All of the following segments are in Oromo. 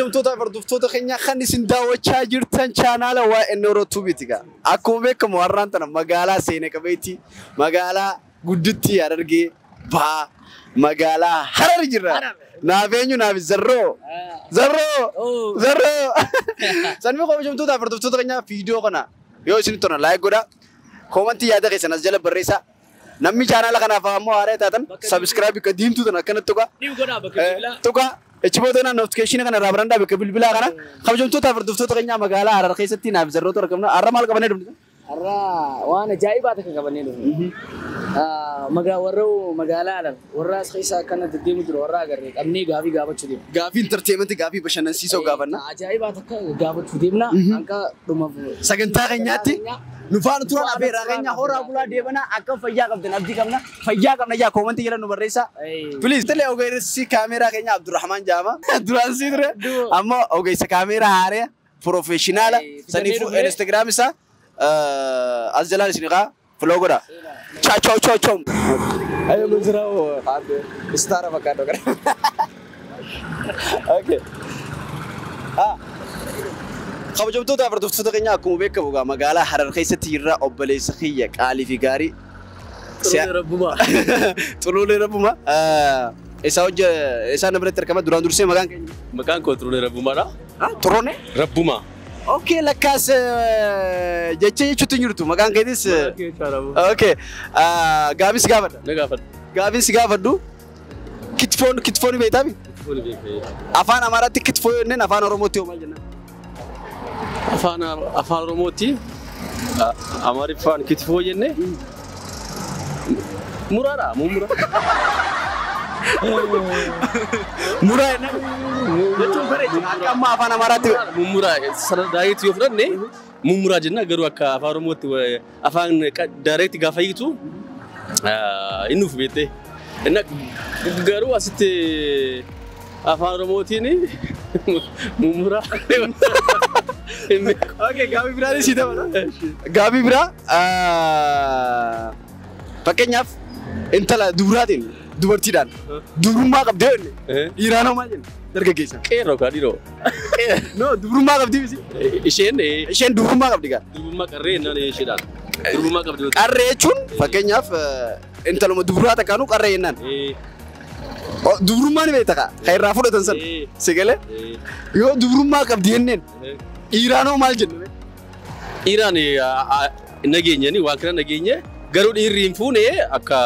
Kabajamtoota hordoftoota keenya kan isin daawwachaa jirtan chaanaala waa'ee Oromoo Tuubiiti gaa. Akkuma beekamu har'aan tana magaalaa seena qabeetti magaalaa guddittii Harargee Bahaa magaalaa Harar jirra. Naaf eenyu naaf Zarroo. Zarroo. Zarroo. Sanmi kabajamtoota hordoftoota keenya viidiyoo kana yoo isin tola like godhaa. Koomantii yaada keessan as jala barreessaa. Namni chaanaala kanaaf ammoo haaraa taatan subscribe ka diimtuu tan akkanatti tuqaa. Dhibu godhaa bakka bilbilaa. Tuqaa. Achi booda notification kana irraa barandaa bakka bilbilaa kana kabajamtoota hordoftoota keenyaa magaalaa Harar keessatti naaf Zarrootu argamna. Har'a maal qabannee dhufne? Har'a waan ajaa'ibaa takka qabannee dhufne. Warra magaalaa Harar warra as keessa akkana deddeemu jiru warra agarree qabnee gaafii gaafachuu deemna. Gaafii entertainment gaafii bashannansiisoo gaafanna. Ajaa'ibaa takka gaafachuu deemna. Hanga dhuma sagantaa keenyaatti nu faana turan afeerraa keenya horaa bulaa deebanaa akka fayyaa qabdan abdii qabna. Fayyaa qabna yaa koomantii jedhan nu barreessaa. Please tele ogeessi kaameeraa keenya Abdurrahman Jaama. Duraan sii ture. Amma ogeessa kaameeraa haaraa professionaala saniifuu Instagram isaa as jalaan isin kaa follow godhaa. Ciao ciao ciao ciao. Ayo gujirao haade istara fakkaatu gara. Okay. Ah. Kabajamtoota hordoftoota keenya akkuma beekamu egaa magaalaa Harar keessatti irraa obboleessa kiyya qaalii fi gaarii. Xuluulee Rabbumaa. Xuluulee Rabbumaa. Isaa hojii isaa na biratti argama duraan dursee maqaan keenya. Maqaan koo Xuluulee Rabbumaadha. Xuruunee? Rabbumaa. Okay lakkaas jecha jechuutti hin jirtu maqaan keetis. Okay gaafii si gaafadha. Na gaafadhu. Gaafii si gaafadhu kitfoon kitfoon beektaa? Kitfoon beekee. Afaan Amaaraatti kitfoo jenneen afaan Oromootti hoo maal jennaan? Afaan Oromootti Amaariffaan kitfoo jenne muraadha mummuraa. Muraa jennaan jechuun bareecha akka amma afaan Amaaraatti mummuraa sana daayitti yoo fudhanne mummuraa jenna garuu akka afaan Oromootti afaan daayireekti gaafa hiitu inni nuuf beektee. Garuu asitti afaan Oromootiin mummuraa. Okay, gaafii biraa si dabala. Gaafii biraa fakkeenyaaf intala dubraatiin dubartiidhaan dubrummaa qabdee jenne dhiiraan hoo maal jenna dargaggeessa. Qeerroo kaa dhiiroo. No dubrummaa qabdii miti. Isheen Isheen dubrummaa qabdi gaa. Dubrummaa qarree jennaan isheedhaan. Dubrummaa qabdi. Qarree jechuun fakkeenyaaf intaluma dubraa takkaanuu qarree jennaan. Dubrummaa ni beekta kaa kan irraa fudhatan sana. Si galee yoo dubrummaa qabdi jenneen dhiiraan hoo maal jenna? Dhiiraan nageenyani waan kana nageenye garuu dhiirri hin fuune akka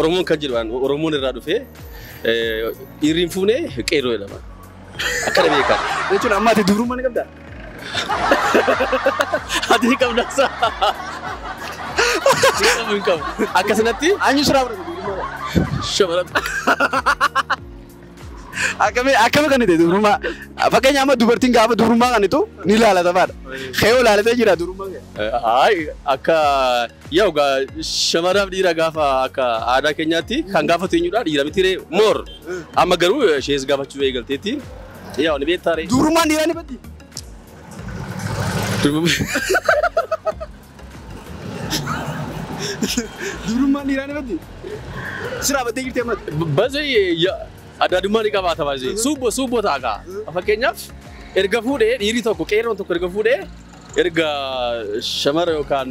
Oromoon kan jedhu Oromoon irraa dhufee dhiirri hin fuune qeerroo jedhama. Akkana beekaa. Jechuun amma ati dubrummaa ni qabdaa? Ati ni qabdaa saa? Hin qabu. Akkasinatti. Eenyu siraa fudhate dubrummaa? Shamarran. Akkami akkami kan ta'e dubrummaa? Fakkeenya amma dubartiin gaafa dubrummaa kan itu ni ilaalata faadha. Xeeyoo ilaalatee jira dubrummaa kee. Ayi akka yaa'u gaa shamarraaf dhiira gaafa akka aadaa keenyaatti kan gaafatu eenyudha dhiira miti ree moor. Amma garuu ishees gaafachuu eegalteetti. Yaa'u ni beektaa ree. Dubrummaan dhiiraa ni baddi. Dubrummaan dhiiraa ni baddi. Siraa baddee jirti amma. Bazee addaadummaa ni qabaata baay'ee. Suubboo suubboo ta'a gaa. Fakkeenyaaf erga fuudhee dhiirri tokko qeerroon tokko erga fuudhee erga shamara yookaan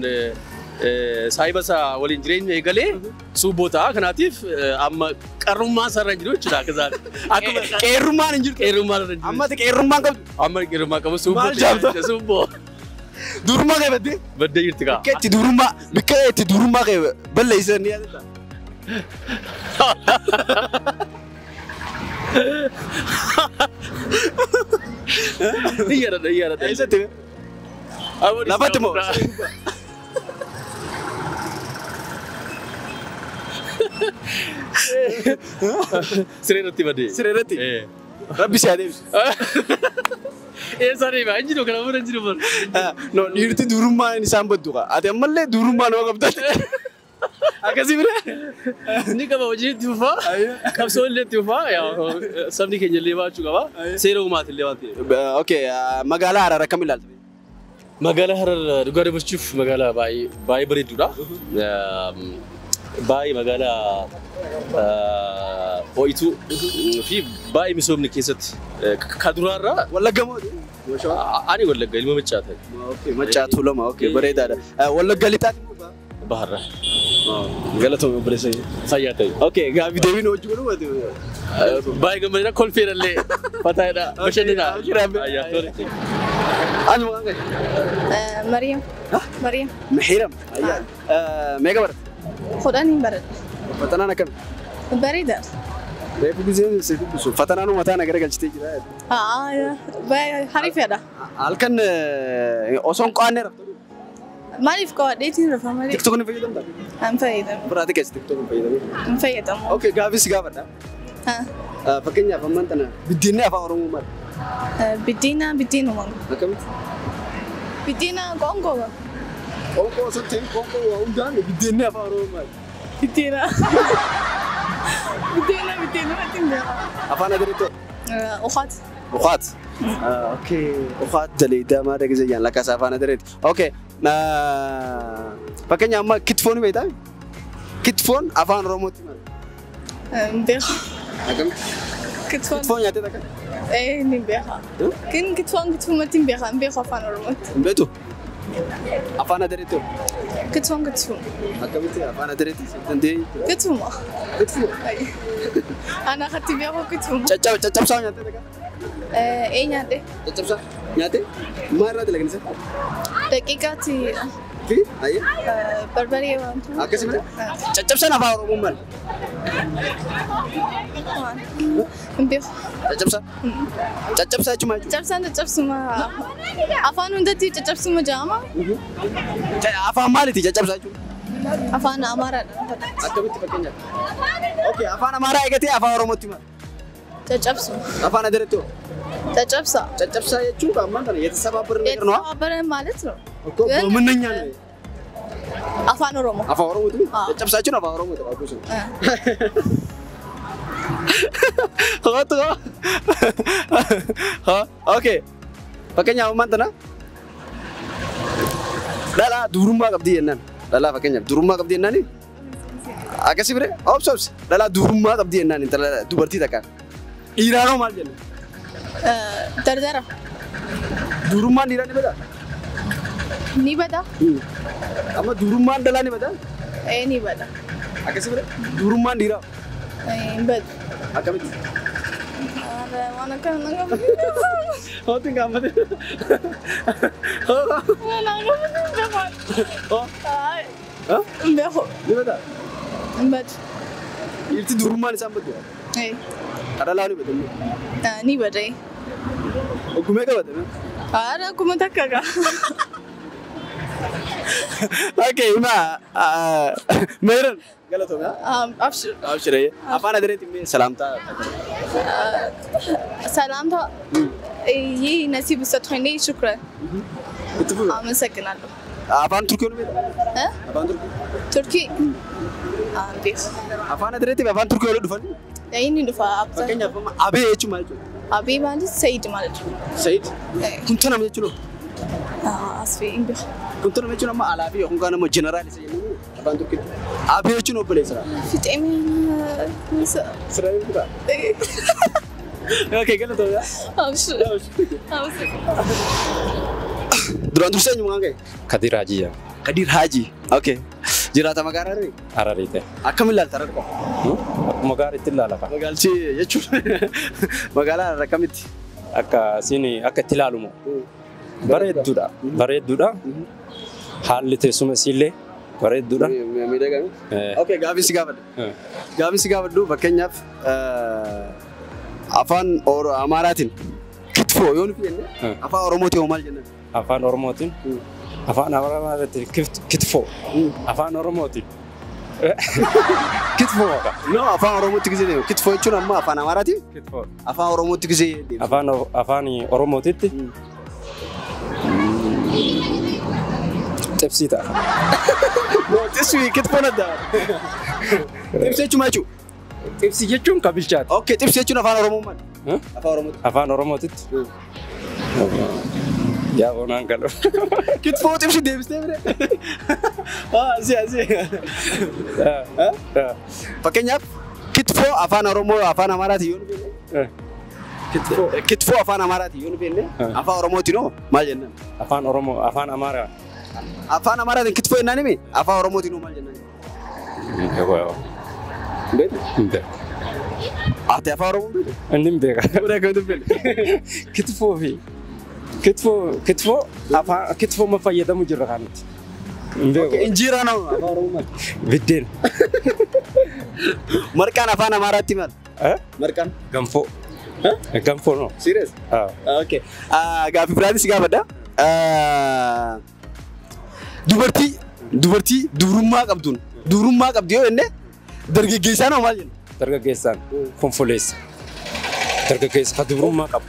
saayiba isaa waliin jireenya eegalee suubboo ta'a. Kanaatiif amma qarrummaan sarara hin jiru jechuudha akka isaati. Akkuma qeerrummaan hin jirtu. Qeerrummaan irra hin jiru. Amma qeerrummaan qabdu. Amma qeerrummaa qabu suubboo. Maal jaabta? Suubboo. Dubrummaa kee baddee? Baddee jirti gaa. Bakka itti dubrummaa bakka itti dubrummaa kee balleessan ni yaadatta. Ni yaadadha ni yaadadha. Eessatti? Lafatti moo? Siree irratti badee. Siree irratti? Rabbi si haa deebisu. Eessa deema? Hin jiru kana booda hin jiru bara. No dhiirti dubrummaan isaan baddu kaa. Ati ammallee dubrummaa nama qabda. Akkasii bira? Ni qaba hojii itti fufaa. Qabsoo illee itti fufaa. Sabni keenya illee baachuu qaba. Seera uumaati illee waan ta'eef. Okay magaalaa Harar akkam ilaalta? Magaalaa Harar dhugaa dubbachuuf magaalaa baay'ee baay'ee bareedduudha. Baay'ee magaalaa ho'ituu fi baay'ee misoomni keessatti ka duraarraa. Wallagga moo? Ani Wallagga ilma Maccaa ta'e. Okay, Maccaa Tuulama. Okay, bareedaadha. Wallagga lixaati moo baha? Baharraa. Galatoomii obboleessa. Fayyaa ta'e. Okay, gaaffii deebiin hojii godhu mati. Baay'ee gammadina kolfeerallee fataayidha bashannanaa. Ayyaa tole. Ani maqaan kee? Mariam. Mariam. Mihiram. Ayyaa. Meeqa baratte? 10 baradha. Fatanaan akkami? Bareeda. Reefu gisee si dubbisu. Fatanaan mataa na garagalchitee jira. Hariifadha. Halkan osoo hin qo'annee raftu. Maaliif qo'adheetiin rafa malee? TikTok ni fayyadamtaa? Hin fayyadamu. Biraati keessa TikTok hin fayyadamu. Hin fayyadamu. Okay, gaaffii si gaafadha. Fakkeenyaaf ammaan tana biddeenni afaan Oromoo maali? Biddeena biddeenuma. Akkamitti? Biddeena qoonqoo. Qoonqoo osoo ta'in qoonqoo waa hundaan biddeenni afaan Oromoo maali? Biddeena. Biddeena biddeenumatti hin beeku. Afaan Adireettoo? Ukaat. Ukaat. Okay. Ukaat daleedaa maal dhageessa jaan lakkaasa afaan Adireetti. Okay. Fakkeenyaaf amma kitfoon beektaa? Kitfoon afaan Oromootti maali? Hin beeku. Akkamitti? Kitfoon. Kitfoon nyaattee takka? Ni beeka. Kin kitfoon kitfumatti hin beeka. Hin beeku afaan Oromootti. Hin beektu? Afaan Adireettoo? Kitfoon kitfuma. Akkamitti afaan Adireetti dandeenye? Kitfuma. Kitfuma? Ana katti beeku kitfuma. Caccabsaa nyaattee takka? Ee nyaadhe. Caccabsaa nyaattee? Maal irraa dalagan isa? Daqiiqaatti. Fi? Ayyee? Barbaree waantu. Akkasii malee? Caccabsaan afaan Oromoo maali? Hin beeku. Caccabsaa? Caccabsaa jechuun maal jechuudha? Caccabsaan caccabsuma. Afaan hundatti caccabsuma jedhama. Afaan maaliiti caccabsaa jechuun? Afaan Amaaraadha. Akkamitti fakkeenyaaf? Okay, afaan Amaaraa eegatee afaan Oromootti maali? Caccabsuma. Afaan Adireettoo? Caccabsaa. Caccabsaa jechuun ammaan tana የተሰባበረ ነገር ነው። የተሰባበረ ማለት ነው። እኮ በምንኛ ነው? Afaan Oromoo. Afaan Oromooti? Caccabsaa jechuun afaan Oromooti baay'ee sun. Hotu. Ha, okay. Fakkeenyaaf ammaan tana dhalaa dubrummaa qabdi jennaan. Dhalaa fakkeenyaaf dubrummaa qabdi jennaani. Akkasii bire obsi obsi dhalaa dubrummaa qabdi jennaan intala dubartii takkaan. Dhiiraanoo maal jenna? Dardara. Dubrummaan dhiiraa ni badaa? Ni badaa. Amma dubrummaan dhalaa ni badaa? Ee ni bada. Akkasii bire dubrummaan dhiiraa? Hin badu. Akkamitti? Waan akkana na gaafate. Hootu hin gaafate. Waan gaafate. Hin beeku. Ni badaa? Hin badu. Dhiirti dubrummaan isaan baddu? Ee. Dhalaa ni bada. Ni bada. Ogumee qabate? Haadha akkuma takka gaa. Okay, ma Meeran galatoomii. Abshir. Abshiree. Afaan Adireetti mee salaamtaa. ሰላምታ ይህ ነሲብ ሰጥቶኝ ሽኩረን Itti fufi. አመሰግናለሁ። Afaan Turkii nu beektaa? Afaan Turkii. ቱርኪ beeku. Afaan Adireetti fi afaan Turkii walitti dhufanii? Inni dhufa. Fakkeenyaaf amma Abee jechuun maal jechuudha? Abee ማለት ሰይድ ማለት ነው። Sayid. Kun nama jechuudha. Asfee hin beeku. Kun nama jechuun amma alaa fi yookaan immoo jeneraal isa jennuun afaan Turkiitti. Abee jechuun obboleessa. Fixeemee. Siree bitaa. Okay, galatoomii. Abshir. Duraan dursee eenyu maqaan kee? Kadir Haji jedhama. Kadir Haji. Okay. Jiraata magaalaa Hararii? Harariite. Akkam ilaalta Harar qofa? Akkuma gaariitti ilaala. Magaalchi jechuun magaalaa Harar akkamitti? Akka siin akka itti ilaalumu. Bareedduudha. Bareedduudha. Haalli teessuma isiillee bareedduudha. Miidhagaa. Okay, gaaffii si gaafadha. Gaaffii si gaafadhu fakkeenyaaf afaan Amaaraatiin kitfoo yoo nuti jenne afaan Oromootiin hoo maal jennan? Afaan Oromootiin afaan Amaaraatiin kitfoo afaan Oromootiin kitfoo. No, afaan Oromootti gisee deemu. Kitfoo jechuun amma afaan Amaaraatiin Kitfoo. afaan Oromootti gisee deemu. Afaan Oromootitti xibsii ta'a. No, xibsii kitfoon adda. Xibsii jechuun maal jechuudha? Xibsii jechuun kan bilchaate. Okay, xibsii jechuun afaan Oromoo maali? Afaan Oromootti. Afaan Oromootitti. Yaa bonaan galu. Kitfoo xibsii deebistee bire. Asii asii. Fakkeenyaaf Kitfoo afaan Oromoo afaan Amaaraatiin yoo nu beekne? Kitfoo. Kitfoo afaan Amaaraatiin yoo nu beekne afaan Oromootiin hoo maal jennaan? Afaan Oromoo afaan Amaaraa. Afaan Amaaraatiin kitfoo jennaan himi afaan Oromootiin hoo maal jennaan? Beektu? Hin beeku. Ati afaan Oromoo beektu? Inni hin beeka. Warra akkamitti beekne? Kitfoo fi kitfoo kitfoo afaan kitfoo ma fayyadamu jirra kanatti. Hin beeku. Injiraa nama afaan Oromoo maal? Biddeen. Marqaan afaan Amaaraatti maal? Marqaan? Ganfoo. Ganfoo no. Serious? Okay. Gaaffii biraatis gaafadha. Dubartii dubartii dubrummaa qabduun dubrummaa qabdi yoo jenne dargaggeessaan hoo maal jenna? Dargaggeessaan konfoleessa. Dargaggeessa ka dubrummaa qabu.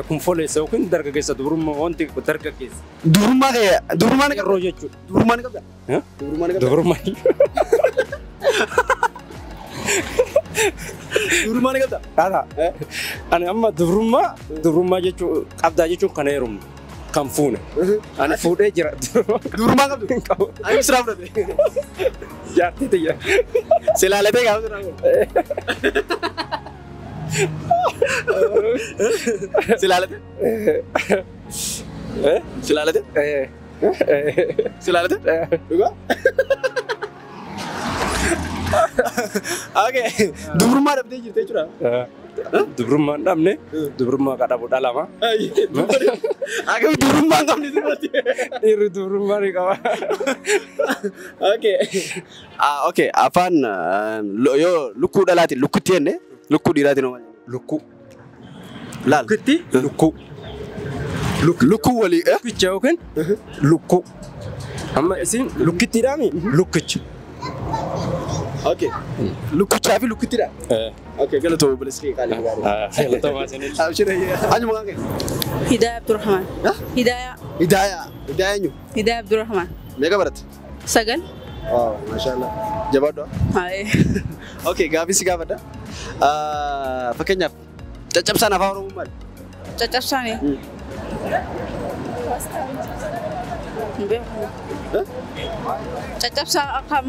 Konfoleessa yookiin dargaggeessa dubrummaa wanti dargaggeessa. Dubrummaa kee dubrummaa ni qabda? Yeroo jechuudha. Dubrummaa ni qabda? Dubrummaa ni qabda? Dubrummaa. Dubrummaa ni qabda? Dhaadha. Ani amma dubrummaa dubrummaa jechuun qabdaa jechuun kan heerumne kan fuune. Ani fuudhee jira. Dubrummaa qabdu? Hin qabu. Ani siraa fudhate. Jaartii tiyya. Silaalatee gaafa siraa fudhate. Silaalatee? Silaalatee? Silaalatee? Dhugaa? Okay. Dubrummaa dhabdee jirte jechuudha. Dubrummaa hin dhabne dubrummaa ka dhabu dhalama. Akkami dubrummaa hin qabne dubartii? Dhiirri dubrummaa ni qaba. Okay. Okay. Afaan yoo lukkuu dhalaatiin lukkutti jenne lukkuu dhiiraatiin hoo maal jenna? Lukkuu. Laal. Lukkitti lukkuu. Lukkuu walii. Lukkicha yookiin lukkuu. Amma isin lukkittiidhaami lukkicha. Okay. Lukkichaa fi lukkittiidha. Okay, galatoo obboleessi kee qaalii gaarii. Galatoomaa isinillee. Abshira. Eenyu maqaan kee? Hidaya Abdurrahman. Hidaya. Hidaya. Hidaya eenyu? Hidaya Abdurrahman. Meeqa baratte? 9. Waaw, maashaallah. Jabaadhu. Haye. Okay, gaaffii si gaafadha. Fakkeenyaaf caccabsaan afaan Oromoo maali? Caccabsaan. Caccabsaa akkam?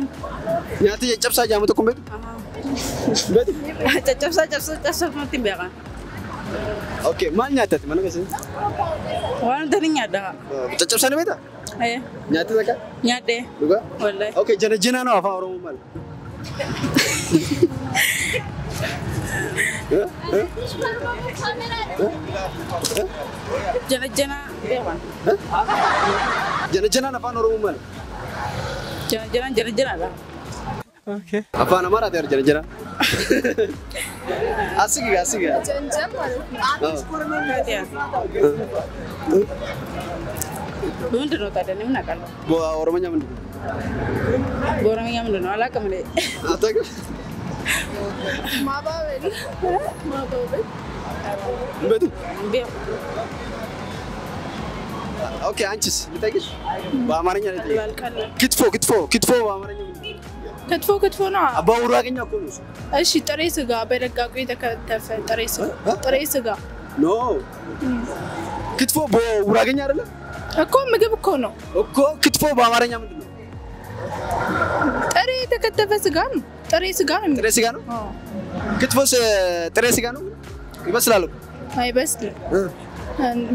Nyaata caccabsaa jedhamu tokko hin beektu? Beektu? Caccabsaa caccabsaa hin beekan. Okay, maal nyaatta ati mana keessatti? Waan hunda ni nyaadha. Caccabsaa ni beektaa? Nyaatte takka? Nyaadhee. Dhugaa? Wallahi. Okay, jana jinaa noo afaan Oromoo maali? Jana janaa beekan. Jana janaan afaan Oromoo maali? Jana janaan jana janaadha. Afaan Amaaraa ta'e jana janaa. Asigi asigi. Janjan ማለት ነው። ምንድን ነው ታዲያ? እኔ ምን አውቃለሁ? በኦሮሞኛ ምንድን ነው? በኦሮምኛ ምንድን ነው? አላውቅም እኔ። አታውቅም? ማባበል ማባበል ቤቱ ኦኬ። አንቺስ ልጠይቅሽ? በአማርኛ ልጠይቅሽ። ክትፎ ክትፎ ክትፎ በአማርኛ ምንድን ነው? ክትፎ ክትፎ ነው። በጉራጌኛ እኮ ነው እሱ። እሺ፣ ጥሬ ስጋ በደቃቁ የተከተፈ ጥሬ ስጋ ጥሬ ስጋ No ክትፎ በጉራጌኛ አይደለም እኮ ምግብ እኮ ነው እኮ። ክትፎ በአማርኛ ምንድን ነው? ጥሬ የተከተፈ ስጋ ነው። ጥሬ ስጋ ነው። ጥሬ ስጋ ነው። ክትፎስ ጥሬ ስጋ ነው? ይበስላል እኮ። አይበስልም።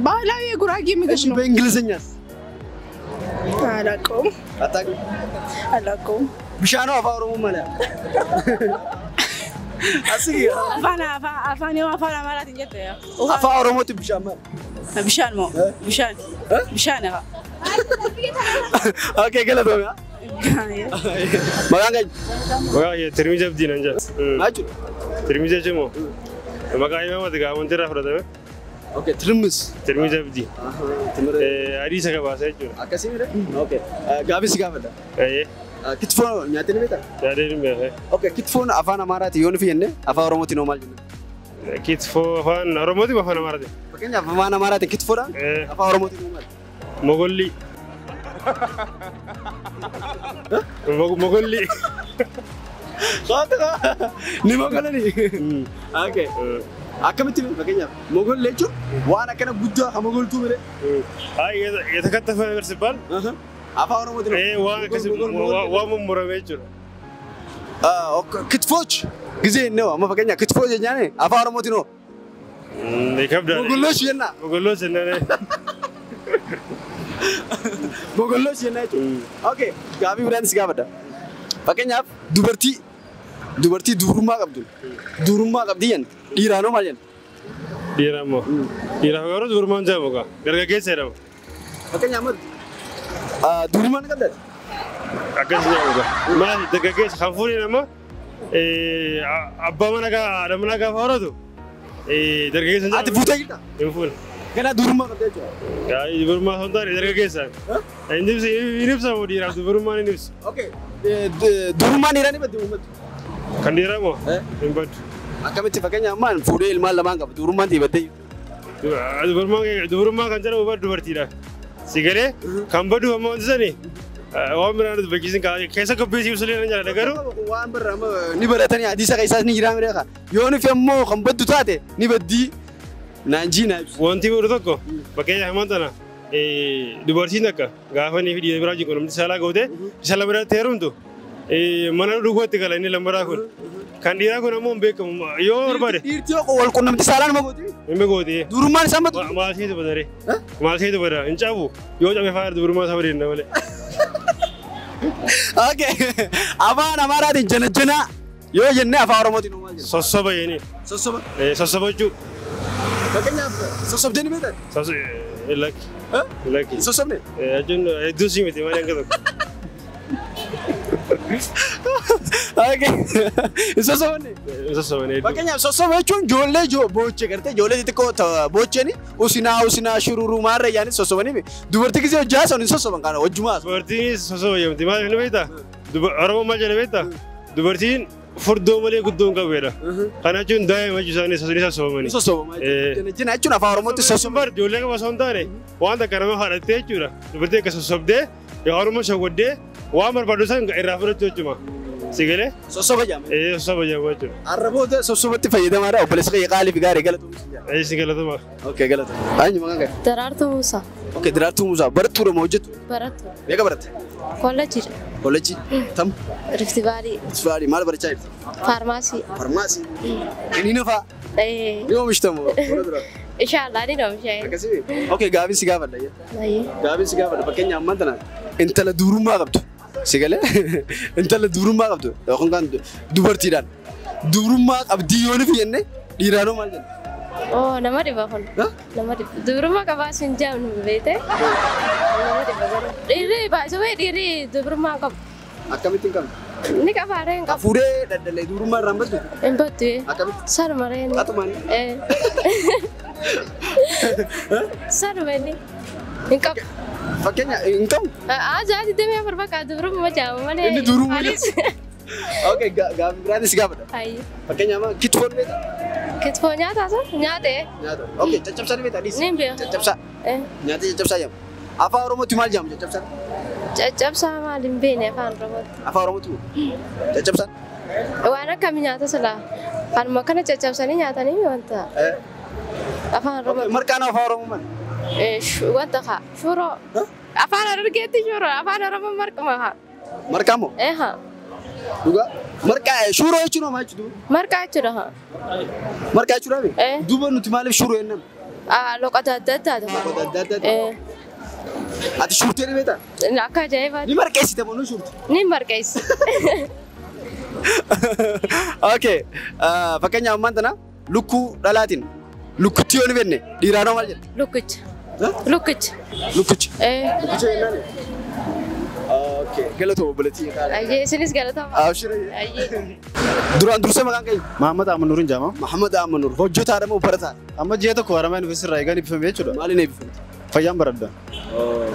ባህላዊ የጉራጌ ምግብ እሺ ነው። በእንግሊዝኛስ? አላውቀውም። አታውቅም? አላውቀውም። Bishaan afaan Oromoo maali? Asigi Afaan afaan afaan yoo afaan Amaaraatiin jette afaan Oromootti bishaan maali? Bishaan moo? Bishaan. Bishaan haa. Okay, galatoomi. Maqaan keenya? Maqaan kiyya Tirmizii Abdii naan jedha. Maal jechuudha? Tirmizii jechuun moo? Maqaa imaamati gaa wanti irraa fudhatame. Okay, Tirmiz. Tirmizii Abdii. Adii isa gabaasa jechuudha. Akkasii mire? Okay. Gaaffii si gaafadha. ክትፎ nyaattee ni beektaa? Nyaatee ni beeka. Okay, kitfoon afaan Amaaraati yoo nufi jenne afaan Oromootiin hoo maal jenna? Kitfoo afaan Oromootiin afaan Amaaraatiin? Fakkeenyaaf afaan Amaaraatiin kitfoodha. Afaan Oromootiin hoo maal? Mogollii. Mogollii. Ni mogolani. Okay. Akkamitti fakkeenyaaf mogollee jechuun waan akkana guddaa kan mogoltuu mire? Ay የተከተፈ ነገር ሲባል afaan Oromootiin waan akkasii waan mummurame jechuudha. ክትፎች Gisee inni hoo amma fakkeenya kitfoo jennaan afaan Oromootiin hoo? Kabda. Mogolloosh jenna. Mogolloosh jennaan. Mogolloosh jenna jechuudha. Okay, gaaffii biraan si gaafadha. Fakkeenyaaf dubartii dubrummaa qabdu. Dubrummaa qabdi jenna. Dhiiraan hoo maal jenna? Dhiiraan moo? Dhiiraaf garuu dubrummaan jedhamu gaa. Dargaggeessa jedhama. Fakkeenyaaf amma dubrummaa ni qabdaa? Akkas jedhamu gaa. Maali dargaggeessa kan fuudhin amma abbaa mana gaa haadha mana gaafa horatu dargaggeessa jedhamu. Ati fuutee jirta? Hin fuune. Ganaa dubrummaa qabda jechuudha. Dubrummaa osoo hin taane dargaggeessa. Inni ibsamu dhiiraaf dubrummaan hin ibsu. Okay. Dubrummaan dhiiraa ni baddi uummatu. Kan dhiiraa moo? Hin baddu. Akkamitti fakkeenyaaf ammaan fuudhee ilmaan lamaan qaba dubrummaan dhiibattee jirti. Dubrummaa kan jedhamu baddu dubartiidha. Si galee kan baddu ammoo wanti sani waan biraan dubbachiisin keessa qopheessii ibsulee nan jaalladha garuu. Waan birraa ni baratanii hadiisa keessaas ni jiraa miidhagaa. Yoo nufi ammoo kan baddu taate ni baddii naan jii naa ibsu. Wanti godhu tokko fakkeenyaaf ammaan tana dubartiin takka gaafa inni fi dhiira biraa wajjin quunnamtii saalaa goote isa lama irratti heerumtu mana dhugootti gala inni lammaraa kun. Kan dhiiraa kun ammoo hin beekamu yoo barbaade. Dhiirti yoo wal quunnamtii saalaa nama gooti? Hin gooti. Dubrummaan isaan baddu? Maal isheetu badare? Maal isheetu bada? Hin cabu. Yoo cabe faaya dubrummaa isaa badeedna malee. Okay. Afaan Amaaraatiin janajjanaa yoo jenne afaan Oromootiin maal jenna? Sossoba jenni. Sossoba? Sossoba jechuun. Fakkeenyaaf sossobdee ni beektaa? Lakki. Lakki. Sossobne? Jechuun hedduu sii miti malee hanga tokko. Okay. Sossobne? Sossobne hedduu. Fakkeenyaaf sossoba jechuun ijoollee boochee gartee ijoollee xixiqqoo boocheen usinaa usinaa shururuu maarra yaanii sossobanii dubartii gisee hojjaa sun hin sossoban kana hojjumaa. Dubartiin sossoba jedhamti maal inni beektaa? Oromoon maal jedha beektaa? Dubartiin furdoo malee guddoo hin qabu jedha. Kana jechuun daa'ima jechuu isaanii ni sossobamani. Sossobama jechuudha. Jechuun afaan Oromootti sossoba. Bar ijoollee qaba osoo hin taane waan takka nama haadhattee jechuudha. Dubartii akka sossobdee yookaan immoo shawwaddee waan barbaadu san irraa fudhachuu jechuudha. Si galee? Sossoba jedhama. Sossoba jedhama jechuudha. Arraboota sossobatti fayyadamaadha. Obboleessa kiyya qaalii fi gaarii galatoomuu si jedha. Si galatuma. Okay galatuma. Eenyu maqaan kee? Daraartuu Muusaa. Okay Daraartuu Muusaa. Barattuudha moo hojjettu? Barattuu. Meeqa baratte? Kolleejjiidha. Kolleejjii? Tam? Rift Valley. Rift Valley maal barachaa jirti? Faarmaasii. Faarmaasii. Kiniina fa'a? Ni oomishtamoo? Fuula dura. Inshaallah ni oomisha. Akkasii? Okay gaafiin si gaafadha. Gaafiin si gaafadha fakkeenya ammaan tana intala dubrummaa qabdu. Si galee? Intala dubrummaa qabdu yookaan kan dubartiidhaan dubrummaa qabdii yoo nufi jenne dhiiraanoo maal jenna? Oo nama dhiba kun. Nama dhiba. Dubrummaa qabaas hin jaamnu beekte. Nama dhiba garuu. Dhiirri baay'isuu dhiirri dubrummaa qabu. Akkamitti hin qabne? Ni qabaaree hin qabu. Fuudhee daddalee dubrummaa irraa hin baddu? Hin baddu. Akkamitti? Sanuma ree inni. Atumaan? Sanuma inni. Hin qabu. Fakkeenya hin qabu? Jaati deemee afur bakka dubrummaa jaama malee. Inni dubrummaa jaama. Okay gaaffii biraanis gaafadha. Fakkeenya amma kitfoon beektaa? Kitfoo nyaataa sun nyaatee. Nyaata. Okay caccabsaa ni beektaa dhiisi? Ni beeku. Caccabsaa. Nyaata caccabsaa jedhama. Afaan Oromootti maal jedhamu caccabsaan? Caccabsaa maal hin beekne afaan Oromootti. Afaan Oromootti caccabsaan? Waan akkamii nyaata silaa? Kanuma kana caccabsanii nyaatanii wanta. Afaan Oromootti. Marqaan afaan Oromoo maal? Wanta kaa shuroo. Afaan Harargeetti shuroo afaan Oromoo marquma kaa. Marqaa moo? Haa. Dhugaa? Marqaa shuroo jechuun maal jechuudha? Marqaa jechuudha haa. Marqaa jechuudha mi? Duuba nuti maaliif shuroo jennaan? Loqota adda addaati. Loqota adda addaati. Ati shurtee ni beektaa? Akka ajaa'ibaatti. Ni marqeessite moo ni shurte? Ni marqeessa. Okay. Fakkeenyaaf ammaan tana lukkuu dhalaatiin lukkutti yoo ni beekne dhiiraanoo maal jenna? Lukkicha. Lukkicha. Lukkicha. Lukkicha jennaan. Okay. Galatoo obboleettii. Ayyee isinis galatama. Abshira. Ayyee. Duraan dursee maqaan keenya? Mahammad Amanuur jedhama. Mahammad Amanuur hojjetaadha moo barataadha? Amma ji'a tokko Haramaya Yuunivarsiitii irraa eegan eebbifame jechuudha. Maaliin eebbifamte? Fayyaan baradha.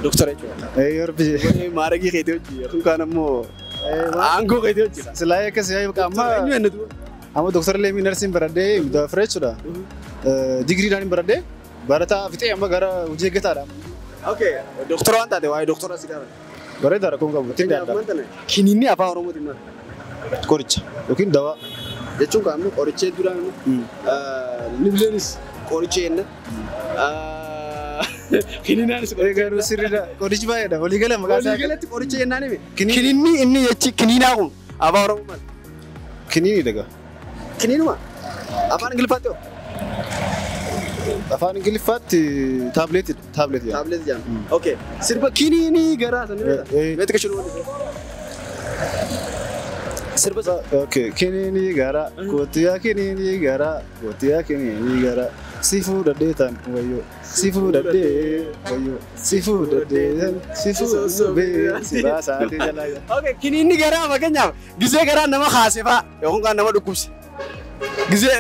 Doktara jechuudha. Yoo Maaragii keetii hojii kun kaan ammoo aangoo keetii hojii. Silaayee akkas yaa'ii amma Eenyu eenyu duuba? amma doktara Leemii narsiin baradhee daafre jechuudha. Digiriidhaan baradhee barataa fixee amma gara hojii eeggataadha. Okay. Doktara waan taate waa'ee doktora si gaafadha. Bareedaa rakkoon qabu ittiin dhiyaadha. Kiniinni afaan Oromootiin maal? Qoricha yookiin dawaa. Jechuun kan ammoo qorichee duraan nibleenis qorichee jenna. Kiniinaanis qoricha. Garuu sirriidha. Qorichi baay'eedha. Waliigala maqaa isaa. Waliigalatti qoricha jennaan hime. Kiniinni inni jechi kiniinaa kun afaan Oromoo maal? Kiniinii dhagaa. Kiniinuma? Afaan Ingiliffaatti hoo? Afaan Ingiliffaatti taabileetidha. Taabileet jedhama. Taabileet jedhama. Okay. Sirba kiniinii garaa sana ni beektaa? Eh. Mee xiqqoo shuruu. Sirba sana. Okay. Kiniinii garaa kootiyaa kiniinii garaa kootiyaa kiniinii garaa si fuudhadhee tan wayyoo si fuudhadhee wayyoo si fuudhadhee tan si fuudhadhee si baasaatee jalaa jala. Okay, kiniinni garaa fakkeenyaaf gisee garaa nama kaase fa'a yookaan kan nama dhukkubse. Gisee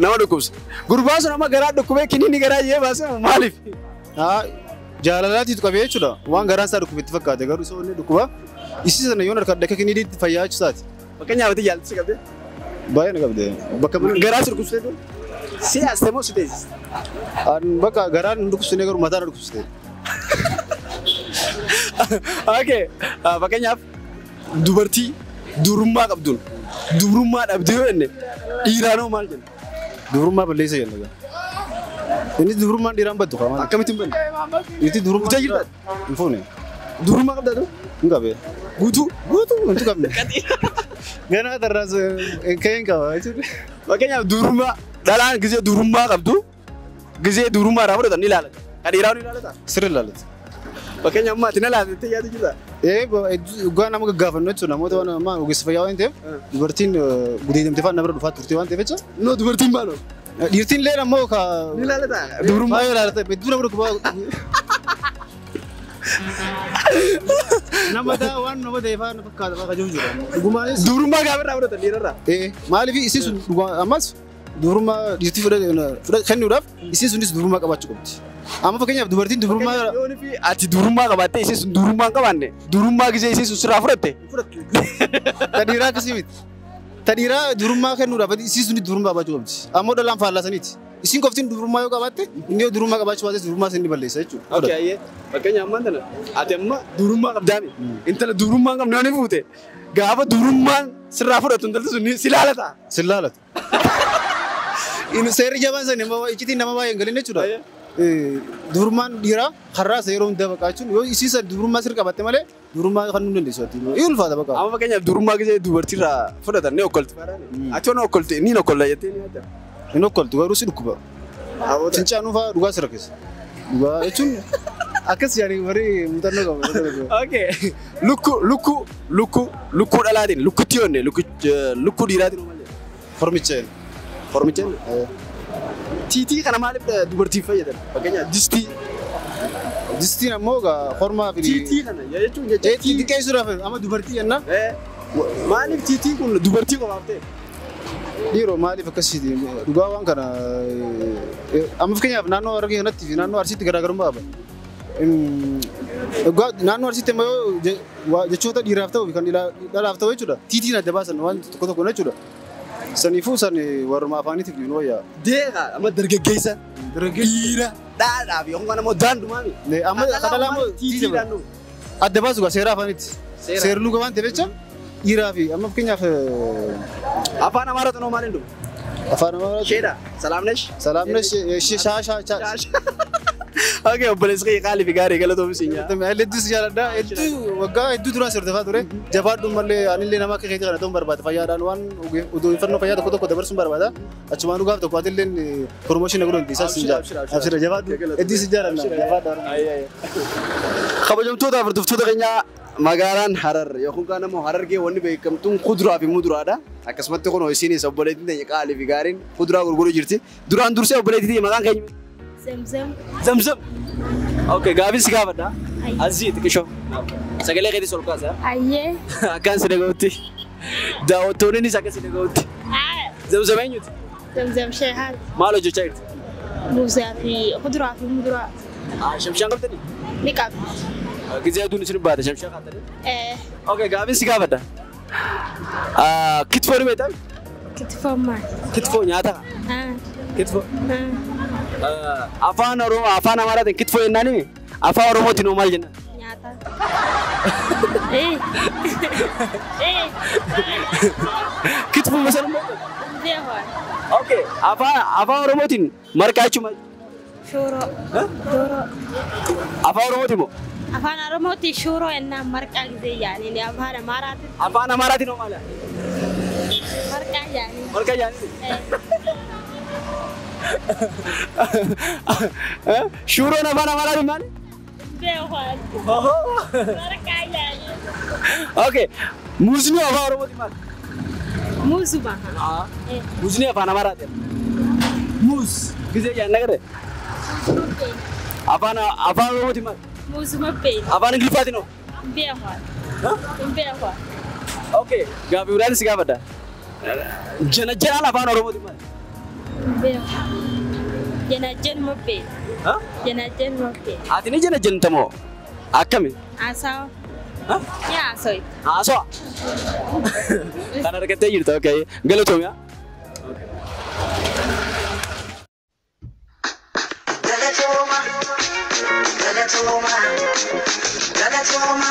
nama dhukkubse. Gurbaan sun amma garaa dhukkubee kiniinni garaa jee baase maaliif? Haa jaalalaatiitu qabee jechuudha. Waan garaan isaa dhukkubetti fakkaate garuu isa onnee dhukkuba. Isii sana yoon harka akka kiniiniitti fayyaa jechuusaati. Fakkeenyaaf ati jaallatisi qabdee? Baay'ee na qabde. Bakka mana Garaa si dhukkubsitee ture? Si haastee moo si teessiste? An bakka garaan hin dhukkubsine garuu mataa na dhukkubsite. Okay, fakkeenyaaf dubartii durummaa qabduun dubrummaa dhabdee yoo jenne dhiiraanoo maal jenna? Dubrummaa balleessa jenna gaa. Innis dubrummaan dhiiraan baddu kaa maal? Akkamittiin banne? Dhiirti dubrummaa Guutee jirtaa? Hin fuune. Dubrummaa qabdaa ture? Hin qabee. Guutuu? Guutuu wanti qabne. Ganaa tarraas ka'een qaba jechuudha. Fakkeenyaaf dubrummaa dhalaan gisee dubrummaa qabdu gisee dubrummaa irraa fudhatan ni ilaalata. Kan dhiiraa ni ilaalataa? Sirri ilaalata. Fakkeenyaaf amma ati na ilaalta yaadu jirtaa? Ee dhugaa nama gaggaafannu jechuudha namoota waan amma ogeessa fayyaa waan ta'eef dubartiin gudeedamtee fa'aa nama bira dhufaa turte waan ta'eef jecha. No dubartiin maaloo? Dhiirtiin illee ammoo ka. Ni ilaalataa? Dubrummaa. Baay'ee ilaalata hedduu nama dhukkubaa. Nama daa waan nama ta'e fa'aa na fakkaata fa'aa jiru jira. Dhugumaanis. Dubrummaa gaafa irraa fudhatan dhiirarraa. Ee maaliif isiin sun dhugaa ammas dubrummaa dhiirtii fudha kennuudhaaf isiin sunis dubrummaa qabaachuu qabdi. Amma fakkeenyaaf dubartiin dubrummaa Yoon fi ati dubrummaa qabaattee isiin sun dubrummaa hin qabaanne dubrummaa gisee isiin sun sirraa fudhatte. Ta dhiiraa akkasii miti. Ta dhiiraa dubrummaa kennuudhaaf isiin sunis dubrummaa qabaachuu qabdi. Ammoo dhalaan faallasaniiti. Isiin qoftiin dubrummaa yoo qabaatte inni yoo dubrummaa qabaachuu baates dubrummaa isin ni balleessa jechuudha. Okay, ayyee. Fakkeenyaaf ammaan tana ati amma dubrummaa qabdaami. Intala dubrummaa hin qabne yoo ni fuute gaafa dubrummaan sirraa fudhatu intalti sun si laalata. Si laalata. Inni seerri jabaan sana iccitiin nama baay'ee hin galin jechuudha. Dubrummaan dhiiraa karraa isa yeroo hundaa baqaa jechuun yoo isii sana dubrummaa sirri qabatte malee dubrummaa kan nu dandeessu ati. Ni ulfaata baqa. Amma fakkeenyaaf dubrummaa gisee dubartiirraa fudhatan ni okkolti. Ati yoo okkolte ni okkolla jettee ni yaadda. Hin okkoltu garuu si dhukkuba. Fincaanuu fa'aa dhugaa si rakkisa. Dhugaa jechuun akkas yaani warri muuxannoo qabu. Okay. Lukkuu lukkuu lukkuu lukkuu dhalaatiin lukkutti yoonne lukkuu dhiiraatiin maal jedhama? Hormicha jenna. Hormicha jenna? Tiitii kana maaliif dubartiif fayyadan? Fakkeenyaaf distii. Distiin ammoo egaa hormaa fi Tiitii kana jechuun jecha. Xixiqqeessuudhaaf amma dubartii jenna. Maaliif tiitiin kun dubartii qofaaf ta'e? Dhiiroo maaliif akkasiiti dhugaa waan kana amma fakkeenyaaf naannoo Harargee kanatti fi naannoo Arsiitti garaagarummaa qaba. Dhugaa naannoo Arsiitti ammoo yoo jechoota dhiiraaf ta'u fi kan dhalaaf ta'u jechuudha. Tiitiin adda baasan waan tokko tokko jechuudha. Saniifuu san warruma afaaniitiif nu wayyaa. Deeqa amma dargaggeessa. Dhiira dhaadhaaf yookaan ammoo daandumaami. Amma kadhalaa immoo tiitiidhaan nu. Adda baasu gaa seera afaaniiti. Seerri luga waan ta'eef jecha dhiiraa fi amma fakkeenyaaf Afaan Amaaraatiin hoo maaliin dhufu? Afaan Amaaraatiin. Sheedha. Salaamnesh. Salaamnesh shaa shaa shaa. Okay, obboleessi kiyya qaalii fi gaarii galatoomi siin jaa. Hedduu si jaalladha. Hedduu waggaa hedduu duraan si hordofaa ture. Jabaadhu malee anillee nama akka keetii kana ta'uun barbaada. Fayyaadhaan waan odeeffannoo fayyaa tokko tokko dabarsuun barbaada. Achumaan dhugaaf tokko atillee promotion godhuun isaa siin jaalladha. Abshira jabaadhu. Hedduu si jaalladha. Jabaadhu. Kabajamtoota hordoftoota keenyaa magaalaan Harar yookaan kaan immoo Harargee wanni beekamtuun kuduraa fi muduraadha. Akkasumatti kun isinis obboleettiin teenya qaalii fi gaariin kuduraa gurguruu jirti. Duraan dursee obboleettii teenya maqaan keenya Zamzam. Zamzam. Okay, gaafii si gaafadha. Azii xiqqishoo. Sagalee keetis ol kaasa. Ayyee. Akkaan si dhaga'utti. Daawwattoonnis akka si dhaga'utti. Zamzam eenyuti? Zamzam Sheehaan. Maal hojjechaa jirti? Muuzaa fi kuduraa fi muduraa. Shamshaan qabdanii? Ni qabdi. Gisee aduun isin baate shamshaa qabatanii? Ee. Okay, gaafii si gaafadha. Kitfoo ni beektaa? Kitfoo maal? Kitfoo nyaata. Kitfoo. Afaan Oromoo afaan Amaaraatiin kitfoo jennaan himi? Afaan Oromootiin hoo maal jennaan? Nyaata. Kitfoo gosa nama? Okay, afaan Oromootiin marqaa jechuun maal? Shuroo. Shuroo. Afaan Oromootiin moo? Afaan Oromootiin shuroo jennaan marqaa gisee yaaniin afaan Amaaraatiin. Afaan Amaaraatiin hoo maal? Marqaa. Warqaa jaanii. Warqaa jaanii? Shuuroon afaan Amaaraatiin maali? Beeku. Warqaa jaanii. Okay. Muuzni afaan Oromootiin maali? Muuzuma. Muuzni afaan Amaaraatiin. Muuz gisee jedhan agarre. Afaan afaan Oromootiin maali? Muuzuma beeku. Afaan Ingiliffaatiin hoo? Beeku. Beeku. Okay. Gaaffii biraan si gaafadha. Jana janaan afaan Oromootiin maali? Beeku. Janajjanuma beeku. Janajjanuma beeku. Ati ni jana jantamoo? Akkami? Haasawa. Yaa haasawi. Haasawa. Kan argattee jirta. Okay. Galatoomiyaa. Galatoma, Galatoma, Galatoma.